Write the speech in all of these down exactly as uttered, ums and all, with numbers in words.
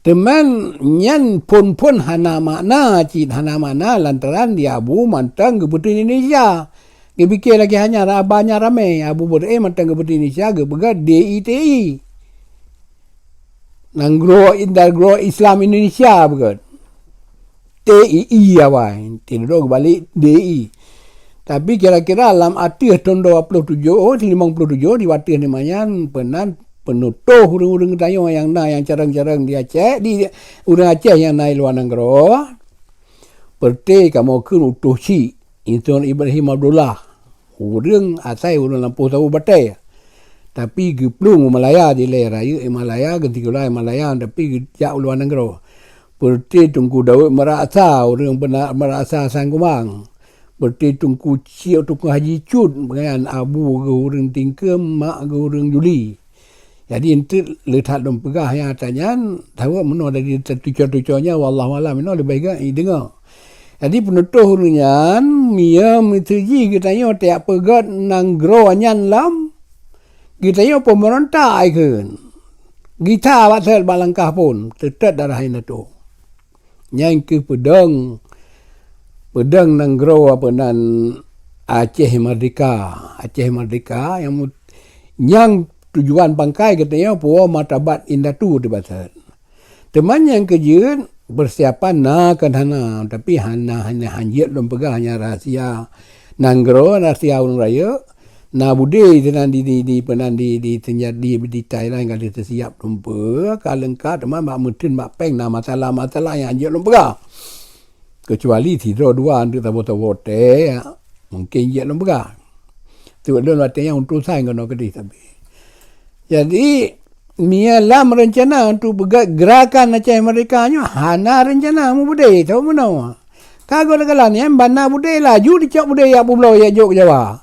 Teuma nyan phon-phon hana makna, cit hana makna lantaran di Abu mantong geupeuteun Indonesia. Geupike lagée hana raba nyan ramé, Abu Beureu'é mantong geupeuteun Indonesia, geupeugah D I T I. Nanggroe Indar Groe Islam Indonesia beugét. T I I awai, tinodo geubalik D I. Tapi kira-kira lam ateueh thon dua puluh tujoh, limong puluh tujoh, di wateueh nyan meunan peunutoh ureuëng-ureuëng geutanyoe nyang na nyang carong-carong di Aceh, di ureuëng Aceh nyang na i luwa nanggroe. Peureuté kamoe kheun utoh chik, Insinyur Ibrahim Abdullah. Ureuëng asai ureuëng lampôh saboh batée. Tapi geuplueng u Malaya dilée, rayeuk i Malaya, geusikula i Malaya, tapi geujak u luwa nanggroe. Peureuté Teungku Daud Meuraksa, ureuëng beuna Meuraksa Sang Kumang. Peureuté Teungku Cik, Teungku Haji Cut, nyan abu geuh ureuëng Tingkeum, mak geuh ureuëng Juli. Jadi, eunteuk le that lôn peugah nyang ata nyan, tawa meunoe dari tuco-tuco nyan, wallahu alam, inoe leubeh gét ideungoe. Jadi, peunutoh ureuëng nyan, meunyoe meuteujih geutanyoe tajak peugét nanggroe nyan lom, geutanyoe peumeurontak ai kheun. Gita bak sot bak langkah phon, teutet darah indatu. Nyan keuh peudong, peudong nanggroe apa nan Aceh Merdeka. Aceh Merdeka nyang mu-, nyang tujuan pangkai geutanyoe puwoe martabat indatu di bak sot. Teuma nyang keujeuet, persiapan na keu hana, tapi hana, hana hanjeuet lôn peugah nyan rahsia nanggroe, rahsia ureuëng rayeuk. Na budé sinan di, di, di, peunan di, di, di Thailand ka teusiap teumpeue, ka leungkap, teuma bak meuteun bak péng na masalah-masalah nyang jeuet lôn peugah. Keucuali sidroe dua anteuk saboh-saboh tée, mungken jeuet lôn peugah. Teuk lôn watée nyan utosan keunoe keudeh sabe. Jadi, meunyoe lam reuncana untuk peugét gerakan Aceh Merdeka nyoe, hana reuncana mubudé, tahu meunoe. Ka goe teugalan nyan, bak na budé laju dicok budé jak peubloe jak jok Jawa.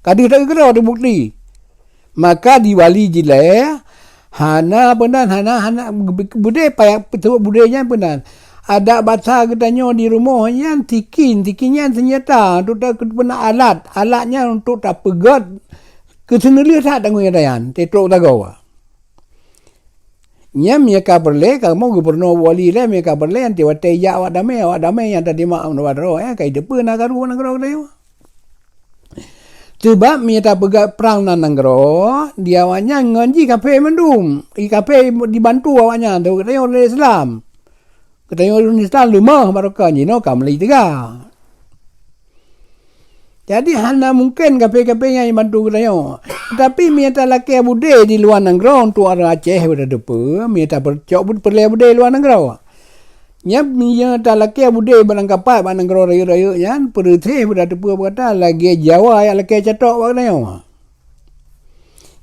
Ka deuh teukeudroe teubukti. Maka di Bali jilée, hana peunan, hana, hana budé payah peutuek budé nyan peunan. Adat basa geutanyoe di rumoh nyan tikin, tikin nyan seunjata untuk ta-, keu peunan alat. Alat nyan untuk tapeugét keu seuneulheueh that tanggong nyan, tetrok tagoe. Nyan meunyoe ka peureulée, kamoe gubunur wali lé, meunyoe ka peureulée, anti watée jak awak damé, awak damé nyang tadimak meunubat droe, eh, ka iteupeue na karu nanggroe geutanyoe. Sabab meunyoe tapeugét prang nan nanggroe, di awaknyan ngon jih kafé mandum. I kafé dibantu awaknyan, tu geutanyoe ureuëng Islam. Geutanyoe ureuëng Islam leumah barokon jinoe ka meulai teuga. Jadi, hana mungken kafé-kafé nyan jibantu geutanyoe. Tapi, meunyoe talakée budé di luwa nanggroe untuk ureuëng Aceh, beutateupeue, meunyoe tapeucok bud-, peureulée budé luwa nanggroe. Nyan, meunyoe talakée budé barangkapat bak nanggroe rayeuk-rayeuk nyan, peureuséh beutateupeue bak gata lagée Jawa nyang lakée catok bak geutanyoe.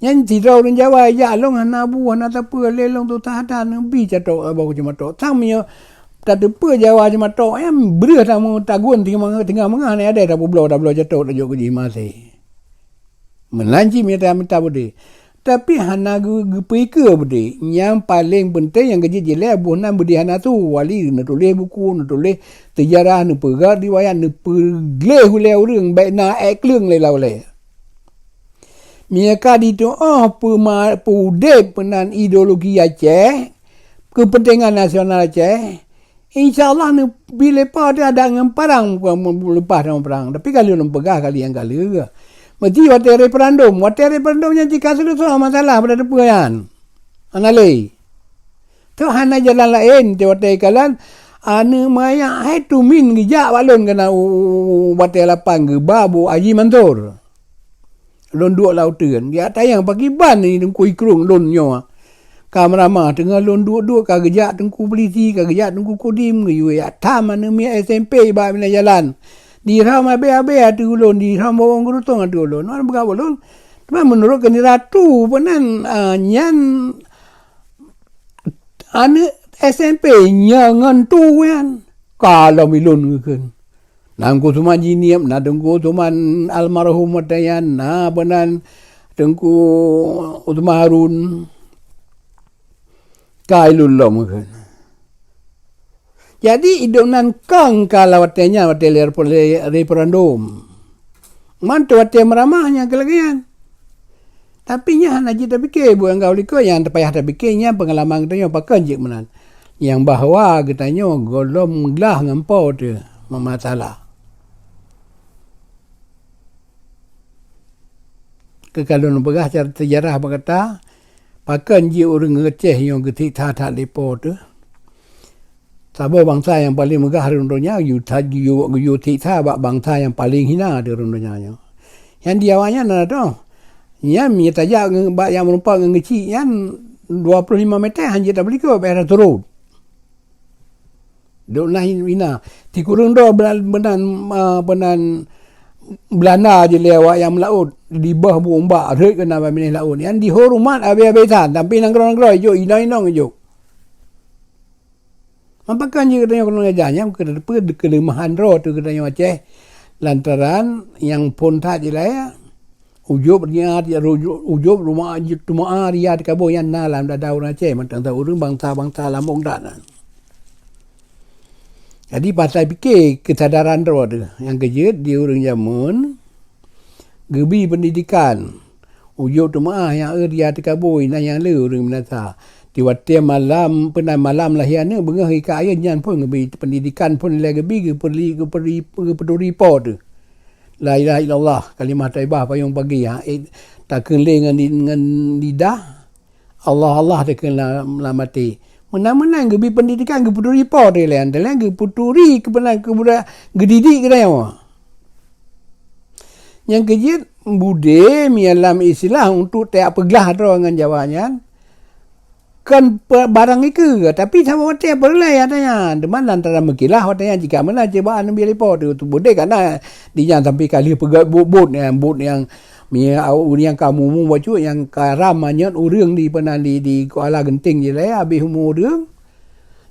Nyan sidroe ureuëng Jawa ijak lôn hana bu, hana sapeue lé lôn, susah that neubi catok saboh keuceumatok. Sang meunyoe tateupeue Jawa keuceumatok nyan breueh tamu tagun teungoh, teungoh meungoh hana adé tapeubloe, tabloe catok tajok keu jih maté. Meunan cit mita, mita beudé. Tapi hana geu-, geupeue ikeue beudé. Nyang paleng peunteng nyang keujeuet jilée boh nan beudé hana su. Wali neutuléh buku, neutuléh seujarah, neupeugah riwayat, neupeugleh ulée ureuëng bék na ék kleueng lé lam ulée. Meunyoe ka jitu'oh peuma-, peudeb meunan ideologi Aceh, keupeuntengan nasional Aceh, insya Allah neubi lé Po teuh adak ngon parang, leupah ngon parang. Tapi ka lheueh lôn peugah kali nyang ka lheueh. Meusti watée referendum. Watée referendum nyan cit ka seuleusoe masalah beutateupeue nyan. Hana lé. Teuh hana jalan laén, watée kalon aneuk manyak hai tumin geujak bak lôn keunan u, u, u, u batée lapan geuba bu Haji Mansur. Lôn duek lam uteuen. Geujak tanyong pakriban ni Teungku Ikrung lôn nyoe. Ka meuramah teungoh lôn duek-duek ka geujak Teungku Polisi, ka geujak Teungku Kodim, geuyue jak tham aneuk miet S M P bak binéh jalan. Dihom abée-abée ateueh ulôn, dihom bawong geurutong ateueh ulôn. Wan peugah bak lôn. Teuma meunurot keuneuk ratu peunan, ah, nyan aneuk S M P nyan ngon tu nyan. Ka lom ilôn geukheun. Na Teungku Suman Jinieb, na Teungku Suman almarhum watée nyan, na peunan Teungku Usman Harun. Ka ilôn lom geukheun. Jadi, idong nan kong ka lam watée nyan, watée le-, le-, referendum. Mantu watée meuramah nyang keu lagée nyan. Tapi nyan hana jeuet tapike, buet nyang ka u likot nyang payah tapike nyan peungalaman geutanyoe pakon jeuet meunan. Nyang bahwa geutanyoe gohlom meuglah ngon Po teuh meumasalah. Keu ka lôn peugah secara seujarah bak gata, pakon jeuet ureuëng Aceh nyoe geusiksa that lé Po teuh. Saboh bansa nyang paleng meugah di donya geuyue that, geuyue, geuyue siksa bak bansa nyang paleng hina di donya nyoe. Nyan di awaknyan na toh. Nyan meunyoe tajak ngon, bak nyang meurumpok ngon geuchik nyan dua puluh lima meter hana jeuet tapeulikot, bèk taturot. Dok na hina. Sikureueng droe beunan, beunan, ah, beunan Beulanda jih lé awak nyang meulaôt, dibeuh bu umbak rhot keunan bak binéh laôt. Nyan dihoreumat abée-abée that, tapi nanggroe-nanggroe ijok, inong-inong ijok. Meupakan jih geutanyoe keuneuk gajah nyan keu, keu keuleumahan droe teuh geutanyoe Aceh, lantaran nyang phon that jih lé, ujôb ria, ujôb, ujôb rumoh, teuma ria teukaboh nyan na lam dada ureuëng Aceh, mantong that ureuëng bansa-bansa lambong that na. Jadi, pasai pike keusadaran droe teuh, nyang keujeuet di ureuëng jameun, geubi peundidikan. Ujôb teuma nyang eu ria teukabui, na nyang le ureuëng binasa. Di watée malam, peunan malam lahé aneuëk, beungoh ikat ayeuen nyan phon geubi peundidikan phon ilée geubi, geupeuli-, geupeuli-, geupeuturi Po teuh. La ilaha illallah, kalimah thaibah payong pagi, ha, eh, takheun lé ngon di-, ngon lidah, Allah, Allah takheun lam, lam até. Meunan-meunan geubi peundidikan, geupeuturi Po teuh lé, lé geupeuturi keupeuna, keupeuna geudidik geutanyoe. Nyang keujeuet, budé meunyoe lam istilah untuk tajak peuglah droe ngon Jawa nyan, kon pe-, barang ikeue, tapi saboh watée peureulée ata nyan. Teuma lantaran meukilah watée nyan jika meunan ceuba aneuk biléh Po teuh, budé ka na di nyan sampai ka lheueh peugét buet-buet nyan, buet nyang, mi-, ureuëng nyang ka mumu bacut nyang ka ram manyot ureuëng di peunan di, di Kuala Genting jih lé, habéh umu ureuëng.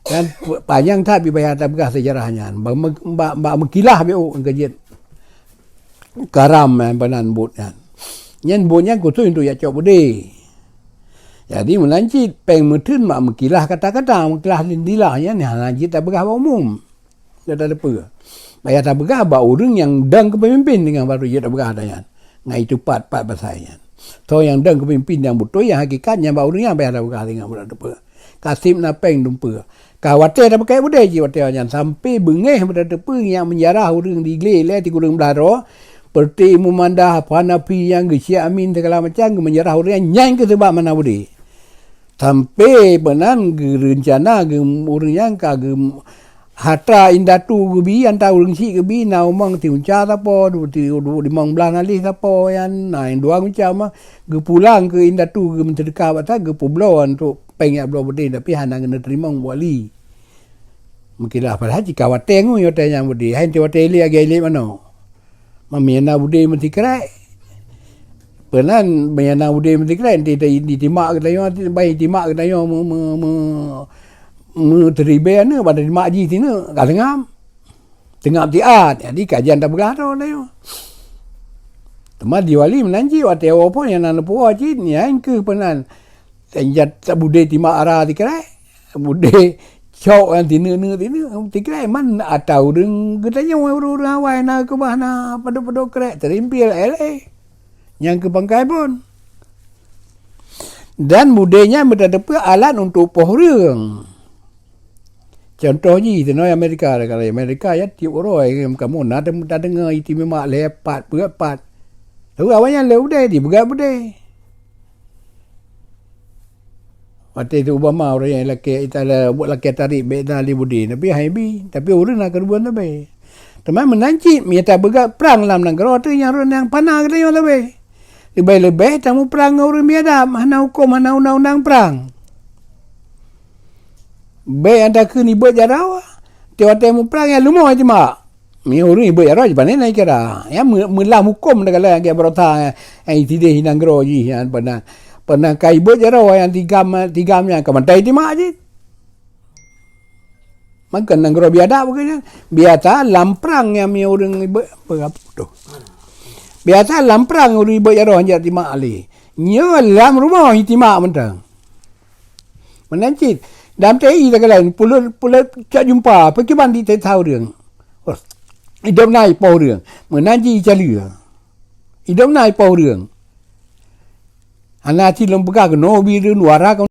Nyan p-, panyang that pih payah tapeugah seujarah nyan. Bak me-, bak, bak meukilah beu keujeuet. Karam nyan peunan buet nyan. Nyan buet nyan khusos untuk jak cok budé. Jadi, meunan cit péng meutheun mak meukilah kata-kata, meukilah lindilah nyan hana jeuet tapeugah bak umum. Gata teupeue. Payah tapeugah bak ureuëng nyang dong keu peumimpin deungon baru jeuet tapeugah ata nyan. Ngai itu pat-pat pasai nyan. Soe nyang dong keu peumimpin nyang beutôi, nyang hakikat, nyan bak ureuëng nyan payah tapeugah deungon baru teupeue. Ka seb na péng dumpeue. Ka watée tapeugah budé jih watée nyan sampai beungéh beutateupeue nyang meunjarah ureuëng di glé lé sikureueng blah droe, peureuté Imum Mandah, Hanafi nyang geusiek amin segala macam, geumeunjarah ureuëng nyan, nyan keuh seubab mana budé. Sampai peunan geureuncana geu-, ureuëng nyan ka geu-, hatra indatu geubi, anta ureuëng syiek geubi, na umong tiunca sapo, du-, ti-, du-, limong blaih nalih sapo nyan, na dua macam, geupulang keu indatu geumeuseudeukah bak that, geupeubloe untuk péng jak bloe budé, tapi hana geuneuteurima wali. Meukilah padahai jika watée ngui watée nyang budé, hai teuh watée ilée lagée ilée manoe. Meunyoe na budé meusikrek, peunan meunyoe na budé meusikrek, di, di, ditimak geutanyoe, bai timak geutanyoe me-, me-, me-, meuteuribée aneuëk, bak timak jih sineuk, ka seungab. Teungab siat, jadi kajian tapeugah droe geutanyoe. Teuma di wali meunan cit, watée woe phon nyang na neupuwoe cit, nyan keuh peunan. Sehingga budé timak ara sikrek, budé cok nyan tineuk-neuk tineuk sikrek, man ata ureuëng geutanyoe ureuëng-ureuëng awai na keubah na padub-padub krek, terimpil, éh lé. Nyang keu pangkai phon. Dan budé nyan beutateupeue alat untuk poh ureuëng. Contoh jih, sinoe Amerika, kalau Amerika ya tiep uroe kamoe na tem-, tadeungoe istimewa lhée pat, peuet pat. Lalu awaknyan lé udée, dipeugah budé. Watée tu Obama ureuëng nyang lakée, ita la, buet lakée tarék bék na lé budé, tapi hai bi, tapi ureuëng na keureubeuen sabe. Teuma meunan cit, meunyo tapeugah prang lam nanggroe teuh nyang rhot nyang pana geutanyoe sabe. Leubeh-leubeh tamuprang ngon ureuëng biadab, hana huköm, hana undang-undang prang. Bék nyang takheun ibeuet jaroe, tiep watée muprang nyan leumo jimak. Meunyoe ureuëng ibeuet jaroe, jipané na ikira. Nyan meu-, meulam huköm takalon nyang gét baroesa, nyang isideh i nanggroe jih nyan peunan. Peunan ka ibeuet jaroe nyang tigam, tigam nyan ka mantong itimak jih. Maka nanggroe biadab bukan nyan. Biasa lam prang nyang meunyoe ureuëng ibeuet, apa, apa tu? Biasa lam prang ureuëng ibeuet jaroe hanjeuet timak lé. Nyoe lam rumoh itimak mantong. Meunan cit, dalam T I takalon, pulo, pulo cok jumpa, pakriban di teuta ureuëng. Oh, idop na ipoh ureuëng. Meunan cit icaleu. Idop na ipoh ureuëng. Hana cit lôn peugah keunoe bi lôn wara